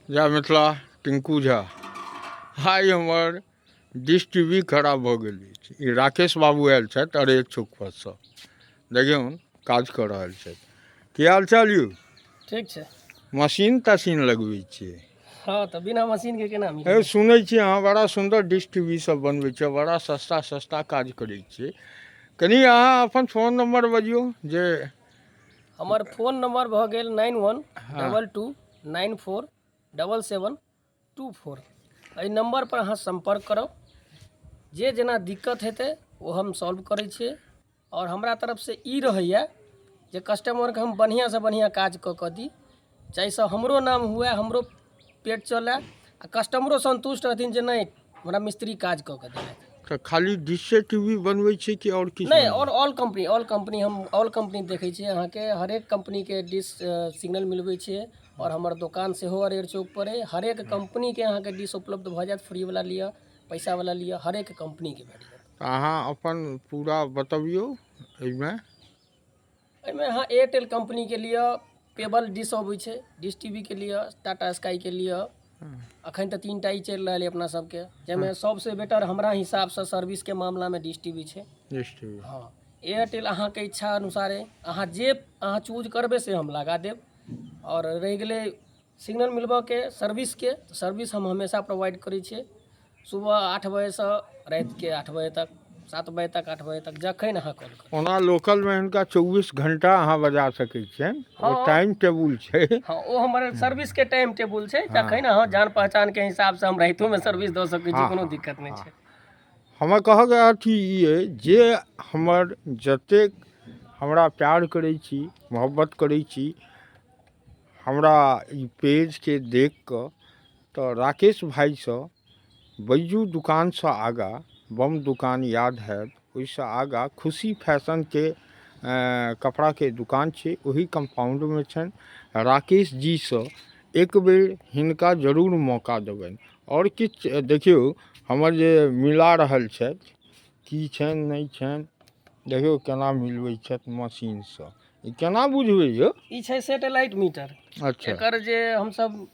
जय मिथिला, टिंकू झा। आइ हमर dish TV V खराब भऽ गेल अछि। ई राकेश बाबू आयल छथि अरेर चौक परसँ, देखियौ काज कऽ रहल छथि। की हाल चाल यौ? ठीक छै। मशीन तशीन लगबै छियै? हँ, तऽ बिना मशीन के केना मिलत? हे, सुनै छी अहाँ बड़ा सुन्दर डिश टी वी सब बनबै छियै, बड़ा सस्ता सस्ता काज करै छियै। कनि अहाँ अपन फोन नंबर बजियौ जे। हमर फोन नंबर भऽ गेल 9122947724। एहि नंबर पर अहाँ सम्पर्क करब, जे जेना दिक्कत हेतै ओ हम सॉल्व करै छियै। आओर हमरा तरफसँ ई रहैए जे कस्टमरके हम बढ़िआँसँ बढ़िआँ काज कऽ कऽ दी, जाहिसँ हमरो नाम हुए, हमरो पेट चलए आ कस्टमरो सन्तुष्ट रहथिन जे नहि, हमरा मिस्त्री काज कऽ कऽ देलथि। तऽ खाली डिशे टी वी बनबै छी कि आओर किछु? नहि, आओर ऑल कम्पनी, ऑल कम्पनी, हम ऑल कम्पनी देखै छियै। अहाँके हरेक कम्पनीके डिश सिग्नल मिलबै छियै आओर हमर दोकान सेहो अरेर चौक पर अइ। हरेक कम्पनीके अहाँके डिश उपलब्ध भऽ जायत। फ्री वाला लिअ, पैसा वाला लिअ, हरेक कम्पनीके भेट जायत। तऽ अहाँ अपन पूरा बतबियौ एहिमे। एहिमे अहाँ एयरटेल कम्पनीके लिअ, पेबल डिश अबै छै, डिश टी वी के लिअ, टाटा स्काईके लिअ। अखन तऽ 3 टा ई चलि रहल अइ अपना सबके, जाहिमे सबसँ बेटर हमरा हिसाबसँ सर्विसके मामलामे डिश टी वी छै। डिश टी वी। हँ, एयरटेल अहाँके इच्छा अनुसार अइ, अहाँ जे अहाँ चूज करबै से हम लगा देब। आओर रहि गेलै सिग्नल मिलबऽके सर्विसके, तऽ सर्विस हम हमेशा प्रोवाइड करै छियै, सुबह 8 बजेसँ रातिके 8 बजे तक, 7 बजे तक, 8 बजे तक, जखन अहाँ कॉल करू। ओना लोकलमे हिनका 24 घंटा अहाँ बजा सकै छियनि, ओ टाइम टेबुल छै। हँ, ओ हमर सर्विसके टाइम टेबुल छै। जखन अहाँ जान पहचानके हिसाबसँ हम रातिओमे सर्विस दऽ सकै छी, कोनो दिक्कत नहि छै। हमर कहऽके अथी ई अइ जे हमर जतेक हमरा प्यार करै छी, मोहब्बत करै छी, हमरा ई पेजके देख कऽ तऽ राकेश भाइसँ बैजू दुकानसँ आगाँ बम दुकान याद हैत, ओहिसँ आगाँ खुशी फैशनके कपड़ाके दुकान छै, ओही कम्पाउंडमे छनि। राकेश जीसँ एक बेर हिनका जरूर मौका देबनि। आओर किछु देखियौ, हमर जे मिला रहल छथि, की छनि नहि छनि, देखियौ केना मिलबै छथि मशीनसँ। ई केना बुझबै यौ? ई छै सैटेलाइट मीटर। अच्छा। एकर जे हमसब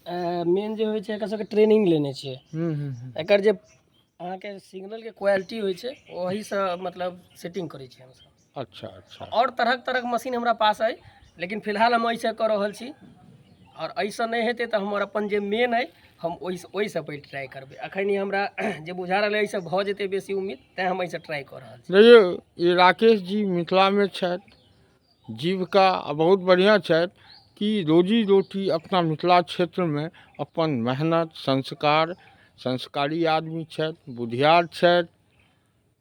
मेन जे होइ छै, एकर सबके ट्रेनिंग लेने छियै। हूँ हूँ हूँ एकर जे अहाँके सिग्नलके क्वालिटी होइ छै, ओहीसँ मतलब सेटिंग करै छियै हमसब। अच्छा अच्छा आओर तरहक तरहक मशीन हमरा पास अइ, लेकिन फिलहाल हम एहिसँ कऽ रहल छी। आओर एहिसँ नहि हेतै तऽ हमर अपन जे मेन अइ, हम ओहिसँ पहिले ट्राइ करबै। एखन ई हमरा जे बुझा रहल अइ, एहिसँ भऽ जेतै बेसी उम्मीद, तैँ हम एहिसँ ट्राइ कऽ रहल छी। देखियौ, ई राकेश जी मिथिलामे छथि, जीविका आ बहुत बढ़िआँ छथि कि रोजी रोटी अपना मिथिला क्षेत्रमे अपन मेहनत, संस्कार, संस्कारी आदमी छथि, बुधियार छथि।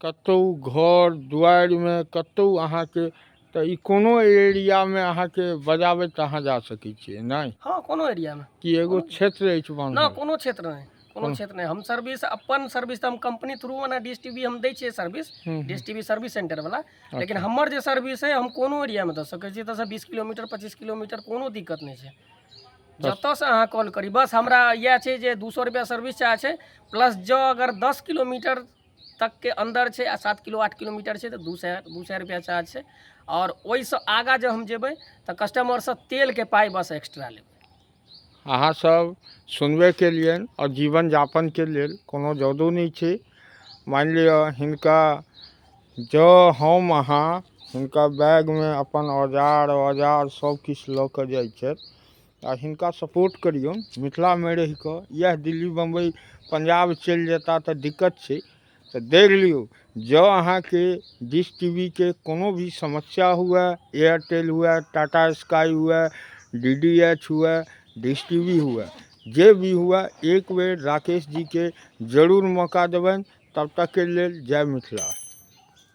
कतहु घर दुआरिमे कतहु अहाँके तऽ ई कोनो एरियामे अहाँके बजाबै तऽ अहाँ जा सकै छियै, नहि? हँ, कोनो एरियामे। कि एगो क्षेत्र अछि न बान्हल? कोनो क्षेत्र नहि, कोनो क्षेत्र नहि। हम सर्विस, अपन सर्विस तऽ हम कंपनी थ्रू ओना डिश टीवी हम दै छियै service, dish TV service centre वाला, लेकिन हमर जे सर्विस है, हम कोनो एरियामे दऽ सकै छियै। एतऽसँ 20 किलोमीटर, 25 किलोमीटर, कोनो दिक्कत नहि छै। जतऽसँ अहाँ कॉल करी, बस हमरा इएह छै जे 200 रुपैआ सर्विस चार्ज छै, प्लस जँ अगर 10 किलोमीटर तकके अन्दर छै आ 7 किलो 8 किलोमीटर छै तऽ 200 रुपैआ चार्ज छै। आओर ओहिसँ आगाँ जँ हम जेबै तऽ कस्टमरसँ तेलके पाइ बस एक्स्ट्रा लेबै। अहाँ सब सुनबे केलियनि। आओर जीवन यापनके लेल कोनो जदो नहि छै। मानि लिअ हिनका जँ हम अहाँ हिनका बैगमे अपन औजार औजार सब किछु लऽ कऽ जाइ छथि आ हिनका सपोर्ट करियौन मिथिलामे रहि कऽ। इएह दिल्ली, बम्बई, पंजाब चलि जेता तऽ दिक्कत छै। तऽ देख लियौ, जँ अहाँके डिश टी वी के कोनो भी समस्या हुए, एयरटेल हुए, टाटा स्काई हुए, डी डी एच हुए, डिश टी वी हुए, जे भी हुए, एक बेर राकेश जीके जरूर मौका देबनि। तब तकके लेल जय मिथिला।